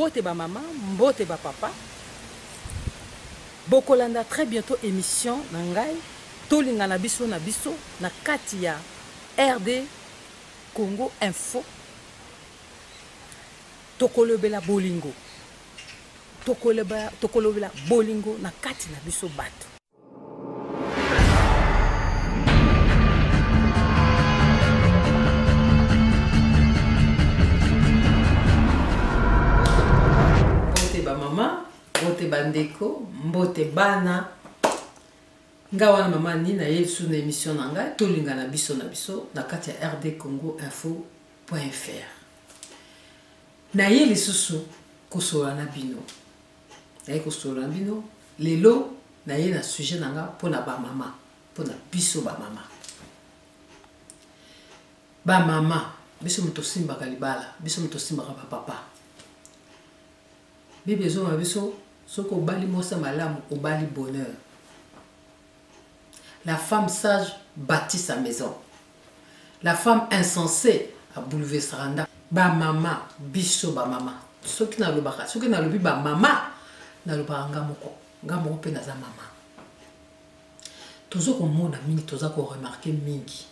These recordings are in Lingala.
Mbote ba mama, mbote ba papa. Bokolanda très bientôt émission na ngai tolingana biso na biso na kati ya RD Congo Info. Tokolobela bolingo. Tokolobela bolingo na kati na biso bato. Mbote ba mama, mbote ba ndeko, mbote bana. Nga wana mama Nina ye lisusu na émission na ngai tolingana biso na biso na kati ya RD Congo Info.fr. Na ye lisusu kosolola na bino. Naye kosolola na bino lelo naye na sujet na nga mpo na bamama, mpo na biso bamama. Bamama biso moto tosimbaka libala, biso moto tosimbaka bapapa. Bible ezonga biso soki obali mwasi ya malamu obali bonheur. La femme sage bâtit sa maison. La femme insensée abouleversaka ndako. Bamama biso bamama, soki nalobaka, soki nalobi bamama nalobaka nga moko, nga moko mpe naza mama. Tozo komona mingi, toza koremarke mingi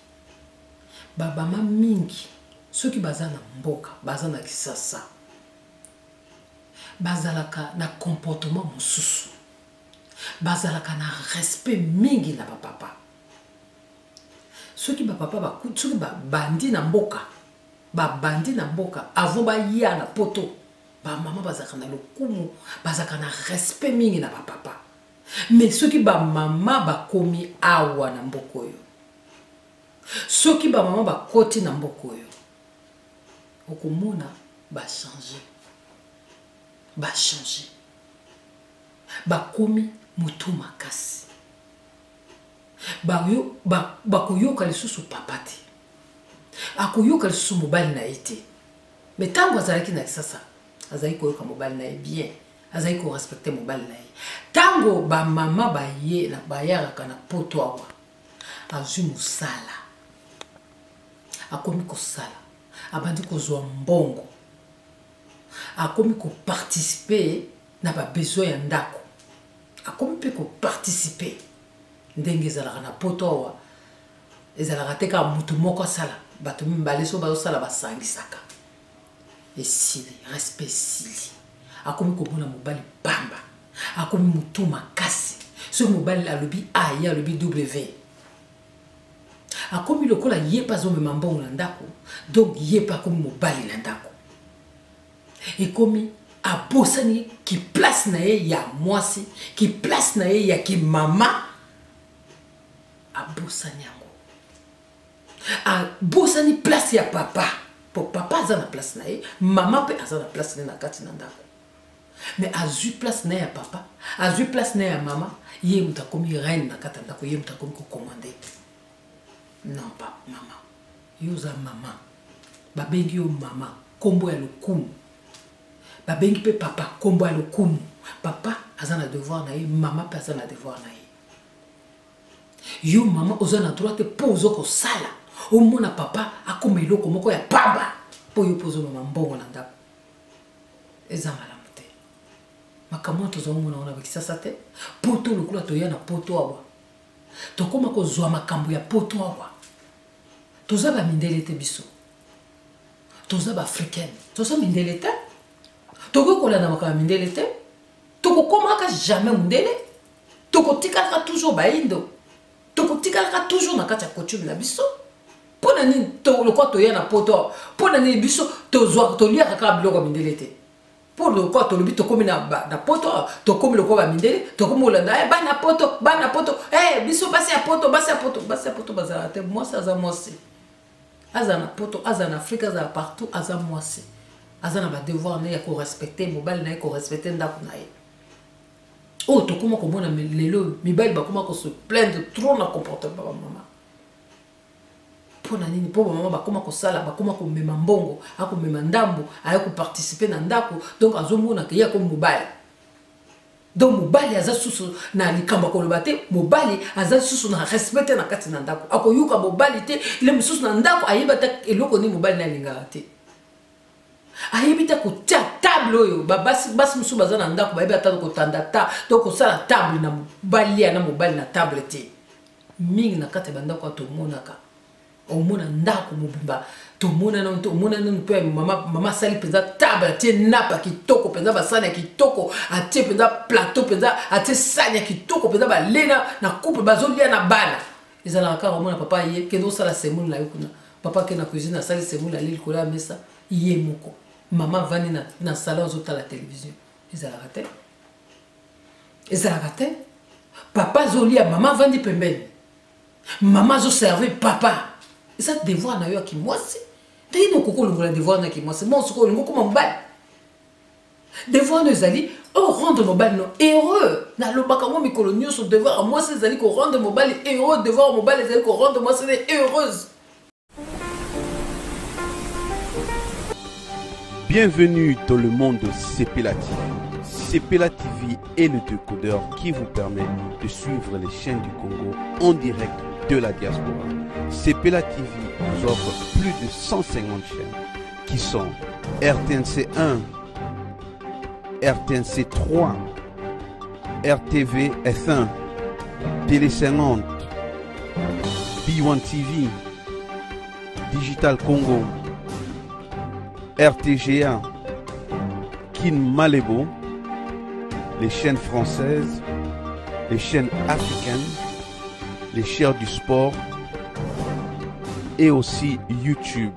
babama mingi soki baza na mboka, baza na Kisasa, bazalaka na comportement mosusu, bazalaka na respect mingi na bapapa. Soki bapapa bakuti, soki babandi na mboka, babandi na mboka avant baya na poto, bamama bazalaka na lokumu, bazalaka na respect mingi na bapapa. Mais soki bamama bakomi awa na mboka oyo, soki bamama bakoti na mboka oyo, okomona bachanger, bachanger, bakomi motu makasi. Bakoyoka lisusu papa te, akoyoka lisusu mobali na ye te. Mais ntango azalaki na Kisasa, azalaki koyoka mobali na ye bien, azalaki korespecte mobali na ye. Ntango bamama baye na bayakaka na poto awa, azwi mosala, akomi kosala, abandi kozwa mbongo, akomi koparticipe na babesoin ya ndako, akomi mpe koparticipe ndenge ezalaka na poto awa. Ezalaka te kaka motu moko asala, bato mibale so bazosala basangisaka. Esili, respect esili. Akomi komona mobali pamba, akomi motu makasi. Soki mobali alobi A, ye alobi W. Akomi lokola ye mpe azomema mbongo na ndako, donc ye mpe akomi mobali na ndako. Ekomi abosani ki place na ye ya mwasi, ki place na ye ya ki mama, abosani yango. Abosani place ya papa, po papa aza na place na ye, mama pe aza na place na ye na kati na ndako. Mais azwi place na ye ya papa, azwi place na ye ya mama, ye moto akomi reine na kati ya ndako, ye moto akomi kocommande. Non, papa, mama, yo oza mama, babengi yo mama, kombo ya lokumu. Babengi pe papa, kombo ya lokumu. Papa aza na devoir na ye, mama pe aza na devoir na ye. Yo mama oza na droit te po ozo kosala, omona papa akoma eloko moko ya pamba po yo po ozomema mbongo na ndako. Eza malamu te. Makambo wana tozomona wana Kisasa te. Poto lokola toya na poto awa, tokoma kozwa makambo ya poto awa. Toza ba mindele te biso, toza ba africaine, toza mindele te. Tokoki kolanda makambo ya mindele te, tokokomaka jamais mondele, tokotikalaka toujours bayindo, tokotikalaka toujours na kati ya coutume na biso. Mpo na nini lokola toya na poto awa, mpo na nini biso toliaka kaka biloko ya mindele te? Mpo lokola tolobi tokomi na poto awa, tokomi lokola ba mindele, tokomi kolanda, bana poto, bana poto, biso basi ya poto, basi ya poto, basi ya poto bazalaka te. Mwasi aza mwasi, aza na poto, aza na Afrique, aza partout, aza mwasi, aza na ba devoir na ye ya korespecte mobali na ye, korespecte ndako na ye. Oyo tokoma komona lelo, mibali bakoma ko se plaindre trop na comportement ya bamama. Mpo na nini? Mpo bamama bakoma kosala, bakoma komema mbongo, akomema ndambo, aye koparticipe na ndako, donc azomona ke ye akomi mobali. Donc mobali aza susu na likambo ya koloba te, mobali aza susu na respect te na kati na ndako, akoyoka mobali te, le mosusu na ndako ayeba te eloko nini mobali na alingaka te. Ayebi te kotia table oyo basi basi mosusu baza na ndako bayebi ata kotanda ta to kosala table na balia na mobali na table te. Mingi na kati ya bandako ya tomonaka, omona ndako mobimba tomona nanu te, omona nanu mpe mama, mama asali mpenza table, atie napa kitoko mpenza, basani ya kitoko, atie mpenza plateau mpenza, atie sani ya kitoko mpenza, balena na couple bazolia na bana. Ezalaka kaka omona papa ye kende osala semoule na yo kuna, papa akende na cuisine asali semoule, alie likolo ya mesa ye moko, mama avandi na, na salon azotala television. Ezalaka te, ezalaka te. Papa azolia, mama avandi pembeni, mama azoservir papa. Eza devoir na yo ya kimwasi. Ndenge nini okoki kolongola devoir na ya kimwasi? Bon, sikoyo olingi okoma mobali, devoir no ezali orendre mobali no heureux. Nalobaka yango mikolo nyonso, devoir ya mwasi ezali korendre mobali heureux, devoir ya mobali ezali korendre mwasi ne heureuse. Bienvenue dans le monde de Sepela TV. Sepela TV est le décodeur qui vous permet de suivre les chaînes du Congo en direct de la diaspora. Sepela TV vous offre plus de 150 chaînes qui sont RTNC 1, RTNC 3, RTV F1, Télé 50, B1 TV, Digital Congo, RTGA, Kin Malebo, les chaînes françaises, les chaînes africaines, les chaînes du sport et aussi YouTube.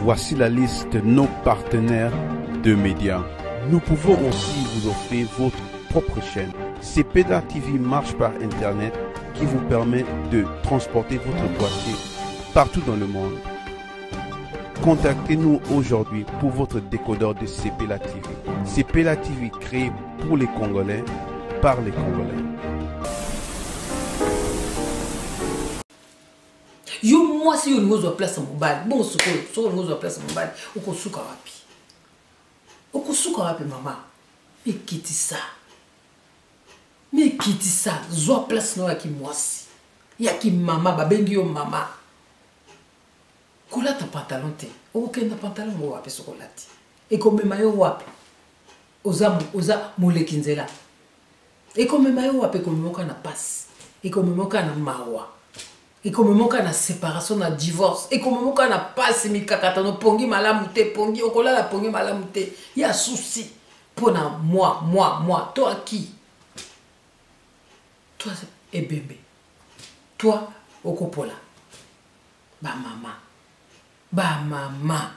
Voici la liste de nos partenaires de médias. Nous pouvons aussi vous offrir votre propre chaîne. Sepela TV marche par Internet qui vous permet de transporter votre boîtier partout dans le monde. Contactez-nous aujourd'hui pour votre décodeur de Sepela TV. Sepela TV créé pour les Congolais, par les Congolais. Yo mwasi yo olingi ozwa place ya mobali, bongo sikoyo soki olingi ozwa place ya mobali okosuka wapi? Okosuka wapi mama? Mikitisa, mikitisa, zwa place na yo ya kimwasi, ya kimama, babengi yo mama. Kolata pantalon te, okokenda pantalon ngo wapi soki olati? Ekomema yo wapi? Oza, oza moleki nzela. Ekomema yo wapi? Ekomema yo kaka na pasi, ekomema yo kaka na mawa, ekomema yo kaka na séparation, na divorce, ekomema yo kaka na pasi, mikakatano, pongi malamu te, pongi okolala pongi malamu te, ya souci mpo na moi, moi, moi. Toi qui? Toi ebembe, toi okopola. Bamama, bamama,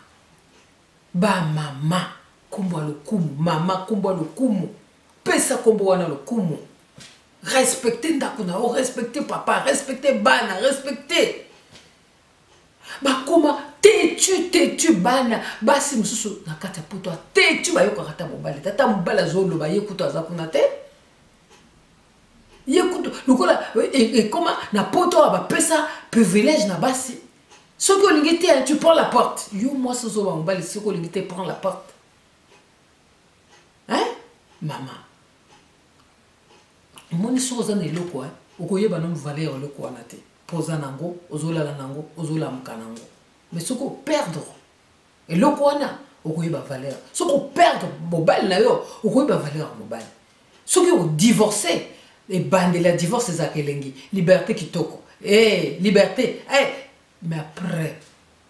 bamama, kombo ya lokumu, mama, kombo ya lokumu, pesa kombo wana lokumu. Respecte ndako na yo, respecte papa, respecte bana, respecte bakoma tetu tetu bana basi mosusu na kati ya poto tetu, bayokaka ata mobali te, ata mobali azoloba ye kutu aza kuna te, ye kutu lokola ekoma na poto awa bapesa privilège na basi. Soki olingi te, tu prends la porte. Yo mwasi ozoba mobali, soki olingi te, prends la porte. Hein mama, omoni soki oza na eloko, okoyeba nanu valeur eloko wana te, mpo oza nango, ozolala nango, ozolamuka nango. Mais soki operdre eloko wana, okoyeba valeur. Soki operdre mobali na yo, okoyeba valeur ya mobali. Soki odivorce, ebandeli ya divorce ezalaka elengi, liberté kitoko, hey, liberté, hey. Mais après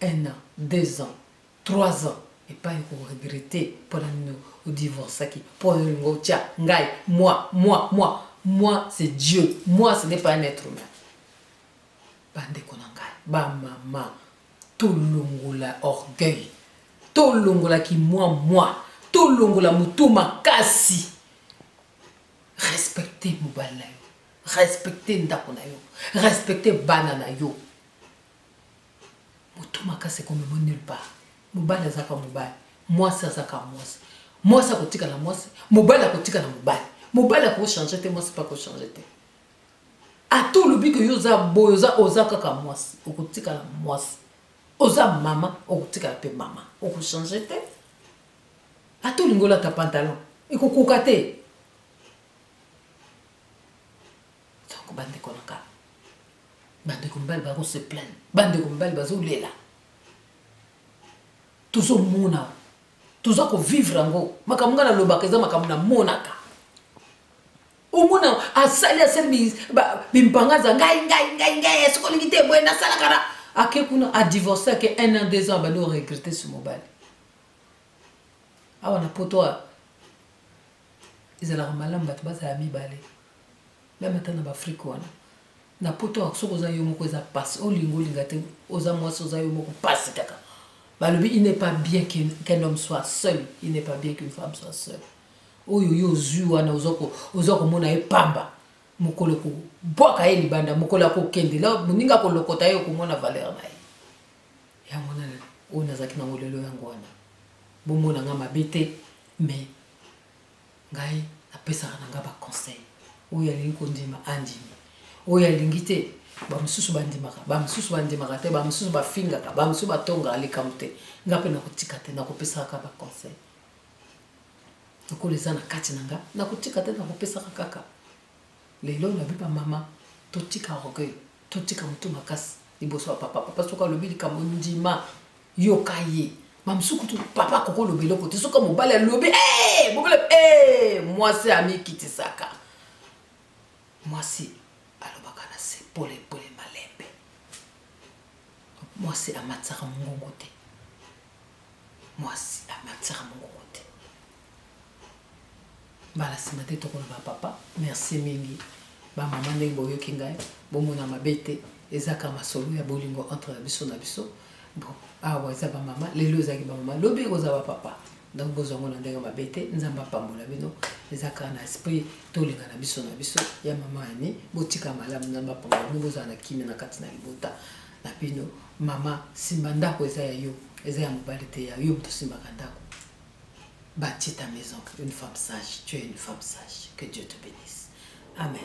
1 an, 2 ans, 3 ans, epai okoregrete mpona nini odivorcaki, mpo olingo otya ngai, moi, moi, moi, moi c'est Dieu, moi ce n'est pas un être humain. Bandeko na ngai, bamama, tolongola orgueil, tolongola kimwa mwa, tolongola motu makasi. Respecte mobali na yo, respecte ndako na yo, respecte bana na yo. Motu makasi ekomema nulle part. Mobali azaka mobali, mwasi azaka mwasi, mwasi akotika na mwasi, mobali akotika na mobali, mobali akochange te, mwasi mpe akochange te. Ata olobi ke yo oza boye, oza, oza kaka mwasi, okotikala mwasi, oza mama, okotikala mpe mama, okochange te. Ata olingi olata pantalon, ekokoka te. Donc bandeko na nga, bandeko mibali bako se plaindre, bandeko mibali bazolela. Tozomona, toza kovivre yango. Makambo ngai nalobaka eza makambo namonaka. Omona asali asali bimpanga za ngai ngai ngai ngai, soki olingi te boye nasalaka na ake kuna adivorce, ake un an, 2 ans, abandi oregrete si mobali. Awa na poto ezalaka malamu bato bazala mibale, meme ata na baafrike wana. Na poto soki oza yo moko eza pasi, olinga olinga te, oza mwasi oza yo moko pasi kaka. Balobi il n'est pas bien qu'un homme soit seul, il n'est pas bien qu'une femme soit seule. Oyo yo ozwi wana oza komona ye pamba, mokolo kobwaka ye libanda, mokolo akokende moninga akolokota ye, okomona valeur na ye. Yango wana oyo nazalaki nango lelo, yango wana bomona nga mabe te, mais ngai napesaka na nga baconseil. Oyo alingi kondima andimi, oyo alingi te. Bamosusu bandimaka, bamosusu bandimaka te, bamosusu bafingaka, bamosusu batongaka. Likambo te, nga mpe nakotika te, nakopesaka baconseil lokola eza na kati na nga, nakotika te, nakopesaka kaka. Lelo nabi bamama totika orgueil, totika motu makasi liboso ya papa. Papa soki alobi likambo, ndima, yoka ye. Bamosusu kutu papa akoki oloba eloko te, soki mobali alobi mobali, mwasi amikitisaka. Mwasi alobaka na se polepole, malembe. Mwasi amatisaka mongongo te, mwasi amatisaka mongongo te. Mbala nsima te tokoloba papa. Merci mingi bamama ndenge boyoki ngai, bomona mabe te, ezaka masolo ya bolingo entre biso na biso. Bon, awa eza bamama, lelo ezalaki bamama, lobi ekozala bapapa. Donc bozwa yango na ndenge mabe te. Nzambe apambola bino. Eza kaka na esprit tolinga na biso na biso ya mama Ani. Botika malamu, Nzambe apambola bino, bozala na kimia na kati na libota na bino. Mama, simba ndako, eza ya yo, eza ya mobali te, ya yo moto osimbaka ndako. Bâtis ta maison, une femme sage, tu es une femme sage, que Dieu te bénisse, amen.